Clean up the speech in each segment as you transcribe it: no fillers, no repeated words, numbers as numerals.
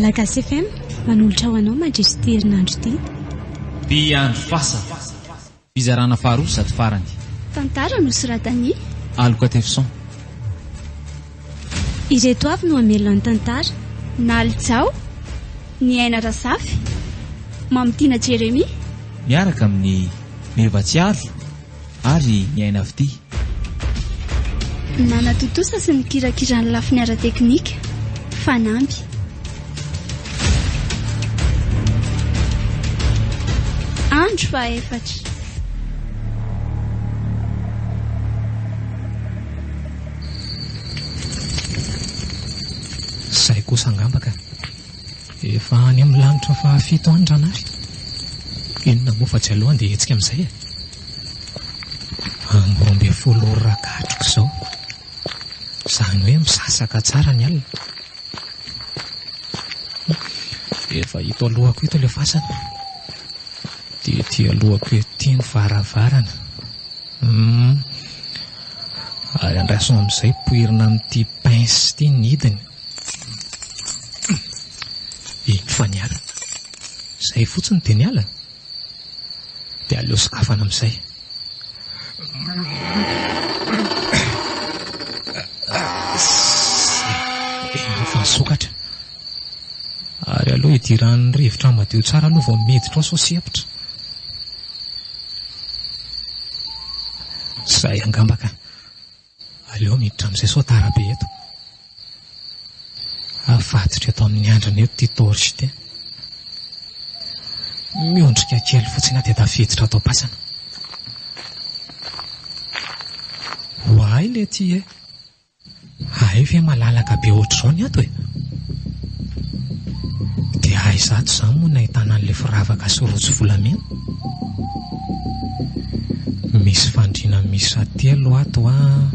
Malagasy FM manolotra ho anao mandritra ity herinandro ity. Mpiandry fasana. Fizarana faharoa sady farany. Tantara nosoratan'i. Aloka Tefson. Ireto avy no hamelona ny tantara. Naly Jao, Niaina Razafy, Mamitiana Jeremia. Miaraka amin'i Meva Tsiaro ary Ny Aina Fitia. Nanatontosa sy nikirakira ny lafiny ara-teknika, Fanamby. Andro fahaefatra. Izay kosa angamba ka. Efa any amin'ny lanitra fahafito any Ranary. Inona moa fa tsy aleo handeha hetsika amin'izay e. Amby 12 ora katroka izao. Izany hoe misasaka tsara ny alina. Efa ito alohako ito ilay fasana. Dia ety alohako ety ny varavarana. Hum. Ary andraso amin'izay poirina amin'ity pince ity ny hidiny. Iny fa niala. Izay fotsiny dia niala. Dia aleo sokafana amin'izay. Izay. Efa nisokatra. Ary aleo hidiran'ny rivotra madio tsara aloha vao miditra ao sao sempotra. Izay angamba ka. Aleo miditra amin'izay sao tara be eto. Afatotra eto amin'ny andriny eto ity torche ity. Miondrika kely fotsiny aho dia tafiditra ato am-pasana. Oay le ty e! Hay ve malalaka be ohatr'izao ny ato e! Dia aiza ato izany moa no nahitana an'ilay firavaka sy rojo volamena? Misy fandriana miisa telo ato an!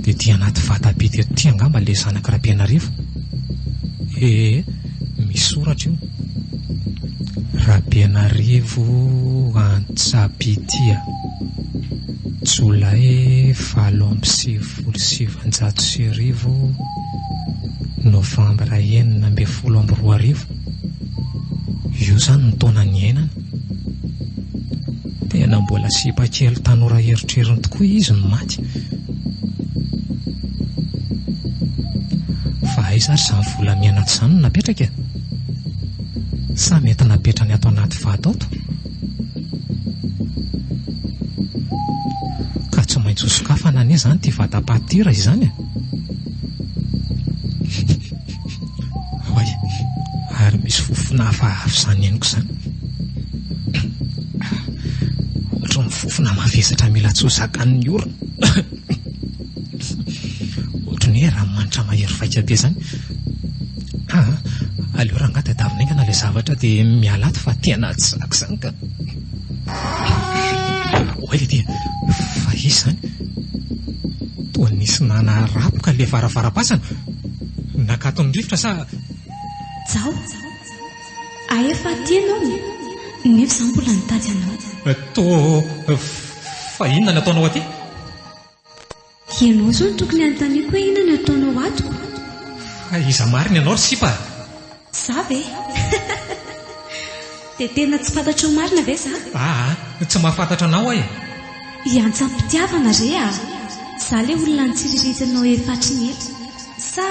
Dia ity anaty vata-bidy eto ity angamba ilay zanak'i Rabenarivo? Ee, misy soratra io. Rabenarivo Antsapitia. Jolay 1998, Novambra 2016, io izany ny taona niainana. Tena mbola sipa kely tanora erotrerony tokoa izy no maty. Fa aiza ary izany volamena ato izany no napetraka e? Sa mety napetrany ato anaty vato ato? Ka tsy maintsy ho sokafana anie izany ity vata-paty ity raha izany e! Oay, ary misy fofona hafahafa izany henoko izany. Ohatran'ny fofona mavesatra mila tsy ho zakan'ny orona. Ohatran'ny hoe ranomanitra mahery vaika be izany. Aa, aleo rangahy tadiavina haingana ilay zavatra dia miala ato fa tena tsy zaka izany ka. Oay le ty, fa iza izany? Toa nisy nanarapoka ilay varavaram-pasana. Nakaton'ny rivotra sa... Jao, ahy efa aty ianao nefa izaho mbola nitady anao. Toa fa inona ny ataonao aty? Ianao izao no tokony hanontaniako hoe inona no ataonao ato? Fa iza marina ianao ry sipa a? Za ve? Dia tena tsy fantatrao marina ve za? Aa, tsy mahafantatra anao aho e! Hiantsam-pitiavana re a! Za ilay olona nitsiriritinao efa hatry ny ela. Sa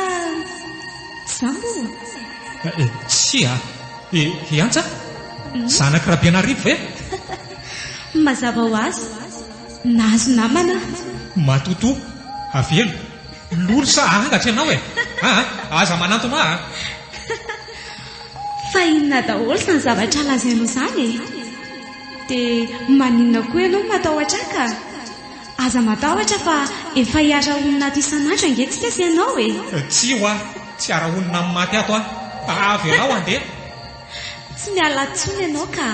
tsy za moa? Tsia! Hiantsa? Zanak'i Rabenarivo ve? Mazava ho azy. Nahazo namana aho. Matotoa, avelo, lolo sa angatra ianao e? Aa, aza manantona ahy a! Fa inona daholo izany zavatra lazainao izany e? Dia maninona koa ianao no matahotra ahy ka? Aza matahotra fa efa hiara-honina ato isan'andro ange tsika sy ianao e! Tsia hoa, tsy hiara-honina amin'ny maty ato aho. Avelao handeha. Tsy miala ato intsony ianao ka.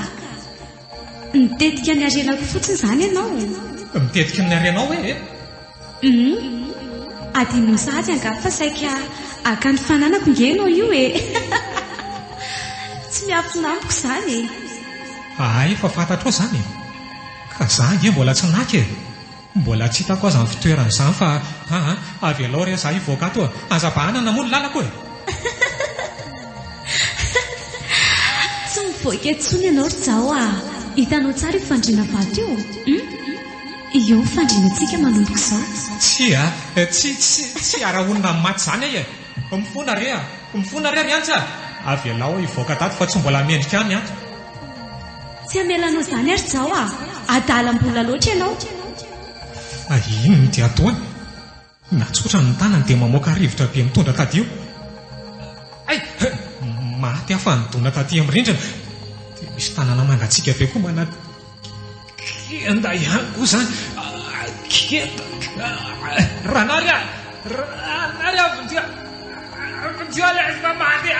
Mitetika ny harenako fotsiny izany ianao? Mitetika ny harenao hoe e? Hum. Adinoy sahady angaha fa saika haka ny fananako nge ianao io e! Tsy miafina amiko izany e! Hay efa fantatrao izany e! Ka za ange mbola tsy naka e! Mbola tsy hitako aza ny fitoeran'izany fa aa avelao re za hivoaka ato e! Aza bahanana moa ny lalako e! mivoaka eto intsony ianao ry Jao a! Hitanao tsara io fandriana vato io? Hum? Eo ny fandrianantsika manomboka izao. Tsia, tsy, tsy, tsy hiara-honina amin'ny maty izany aho e! Mifona re a! Mifona re ry Antsa a! Avelao aho hivoaka tato fa tsy mbola mendrika ahy ny ato. Tsy hamela anao izany aho ry Jao a! Adala mbola loatra ianao. Fa inona no dia ataony? Natsotra ny tanany dia mamoaka rivotra be mitondra tadio. Hay! Maty aho fa nidona taty amin'ny rindrina. Dia misy tanana mangatsiaka be koa manakenda ihany koa izany. Kenda! Ranary a! Ranary a! Vonjeo! Vonjeo ilay fa maty!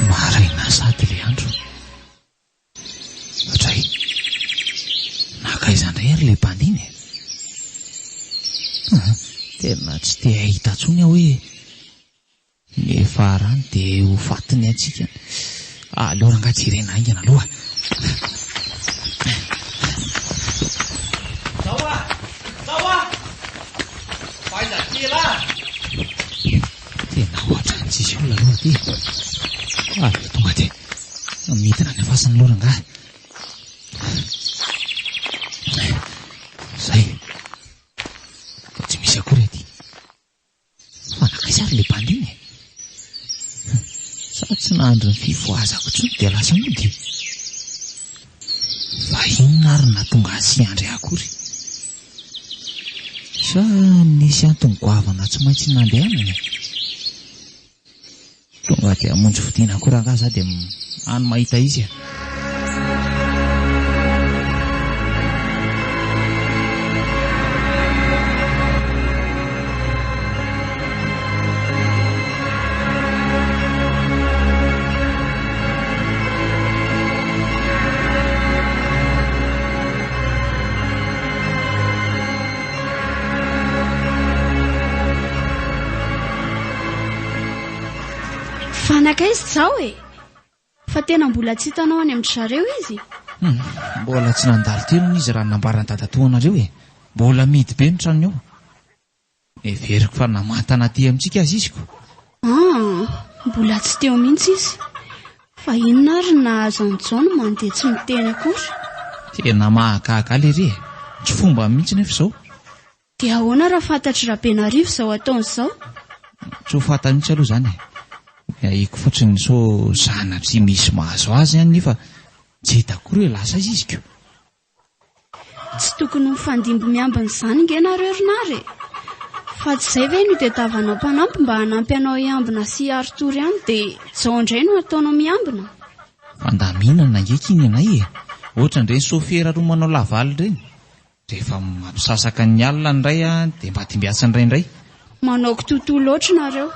Maraina sady ilay andro. Dray! Nankaiza indray ary ilay bandy iny e? Hum, tena tsy te hahita intsony aho hoe ny farany dia ho faty ny antsika. Aleo rangahy jerena haingana aloha. Zao ah! Zao ah! Faiza kely ah! Tena ohatran'ny tsisy olona aloha aty e. Aleo tonga dia midina any am-fasana aloha rangahy. Zay. Tsy misy akory aty. Fa nankaiza ary ilay bandy iny e? Sa tsy nahandry ny fifohazako intsony dia lasa nody? Fa inona ary no nahatonga azy tsy hiandry ahy akory? Sa nisy antony goavana tsy maintsy nandehanany e? Tonga dia hamonjy fodiana koa rangahy za dia any mahita izy e. Fa nankaiza izao e? Fa tena mbola tsy hitanao any amin-dry zareo izy? Hum, mbola tsy nandalo teny hono izy raha ny nambaran'i dadatoa anareo e. Mbola mihidy be ny tranony ao. Heveriko fa namantana aty amintsika aza izy ko. Aa, mbola tsy teo mihitsy izy. Fa inona ary no nahazo an'i John mandeha tsy miteny akory? Tena mahagaga ahy lery e! Tsy fomba mihitsy nefa izao. Dia ahoana raha fantatr'i Rabenarivo izao ataony izao? Tsy ho fantany mihitsy aloha izany e! Ny ahiako fotsiny sao sanatria misy mahazo azy any nefa tsy hita akory hoe lasa aiza izy ko! Tsy tokony ho mifandimby miambina izany nge nareo ry Nary e! Fa tsy izay ve no itadiavanao mpanampy mba hanampy anao hiambina sy hiari-tory any dia izao indray no ataonao miambina? Fandaminana ange ky ny anay e! Ohatran'ireny sôfera roa manao lavaly ireny. Rehefa mampisasaka ny alina ny iray dia mba dimbiasany iray indray. Manao kitoatoa loatra nareo.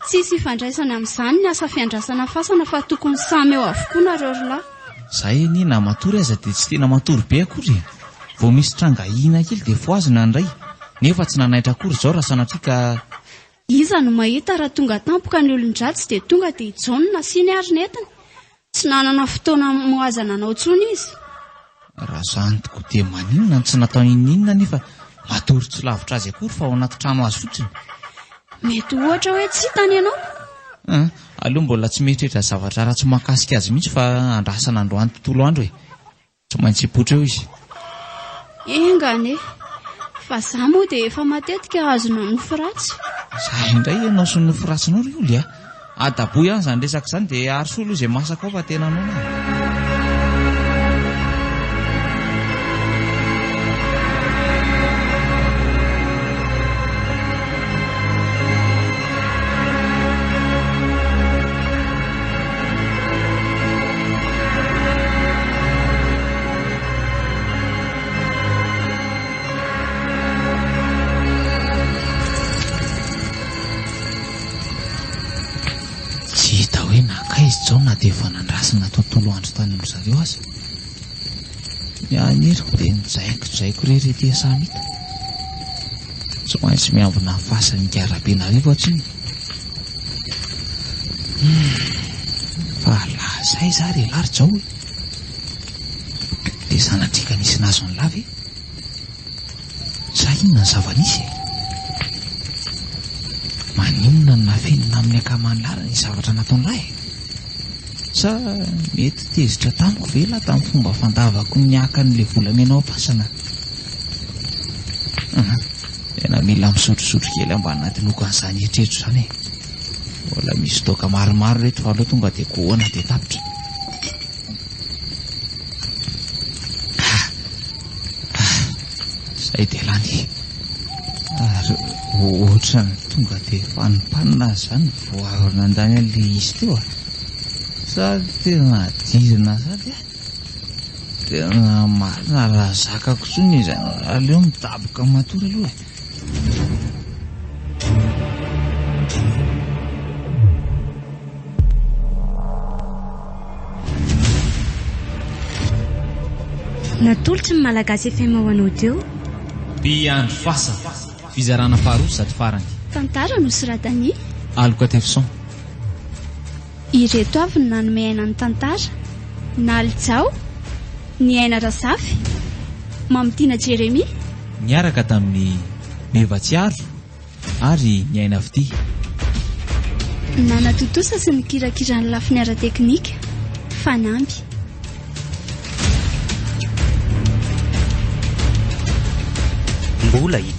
Tsisy ifandraisany amin'izany ny asa fiandrasana fasana fa tokony samy eo avokoa nareo ry lahy. Zahay anie na matory aza dia tsy tena matory be akory e! Vao misy tranga ahiana kely dia fohazina ny iray, nefa tsy nanaitra akory izao raha sanatria ka. Iza no mahita raha tonga tampoka ny olon-dratsy dia tonga dia i Jaona nasiany ary nentiny? Tsy nanana fotoana hamohazana anao intsony izy. Raha izany tokoa dia maninona no tsy natao n'inon'inona nefa matory tsy lavitra azy akory fa ao anaty trano azy fotsiny? Mety ho ohatra hoe tsy hitany ianao. An, aleo mbola tsy mieritreritra zavatra ratsy mahakasika azy mihitsy fa andrasana androany tontolo andro e. Tsy maintsy hipoitra eo izy. Enga anie. Fa za moa dia efa matetika azona nofy ratsy. Za indray ianao sy ny nofy ratsinao ry Oly a! Adaboy ihany izany resaka izany dia arosoy aloha izay masaka ao fa tena noana e. Tsy hita hoe nankaiza izao na dia efa nandrasana tontolo andro tany amin-dry zareo aza. Ny ahy ny heriko dia nijaikojaiko irery ety Samita. Tsy maintsy miambina ny fasan'i Ingahy-Rabenarivo aho tsinona. Hum, fa lasa aiza ary ialahy ry Jao e? Dia sanatria ka nisy nahazo an'lah ve? Sa inona ny zava-nisy e? Maninona no nafenina amin'ny akaman'lah ny zavatra nataon'lah e? Sa mety tezitra tamiko ve lah tamin'ny fomba fandavako ny haka an'ilay volamena ao am-pasana? Hum, tena mila misotrosotro kely aho mba hanadinoako an'izany eritreritra izany e. Mbola misy toaka maromaro ireto fa aleo tonga dia gohana dia tapitra. Ah, ah, izay dia lany. Ary ohatran'ny tonga dia fanimpanina aza izany vao avy nandany an'ilay izy teo a. Sa tena dirina sady a. Tena marina raha zakako intsony izy aleo midaboka matory aloha e. Natolotry ny Malagasy FM ho anao teo. Mpiandry fasana, fizarana faharoa sady farany. Tantara nosoratan'i. Aloka Tefson. Ireto avy no nanome aina ny tantara, Naly Jao, Niaina Razafy, Mamitiana Jeremia. Niaraka tamin'i Meva Tsiaro ary Niaina Fitia. Nanatontosa sy nikirakira ny lafiny ara-teknika, Fanamby. Mbola hitohy.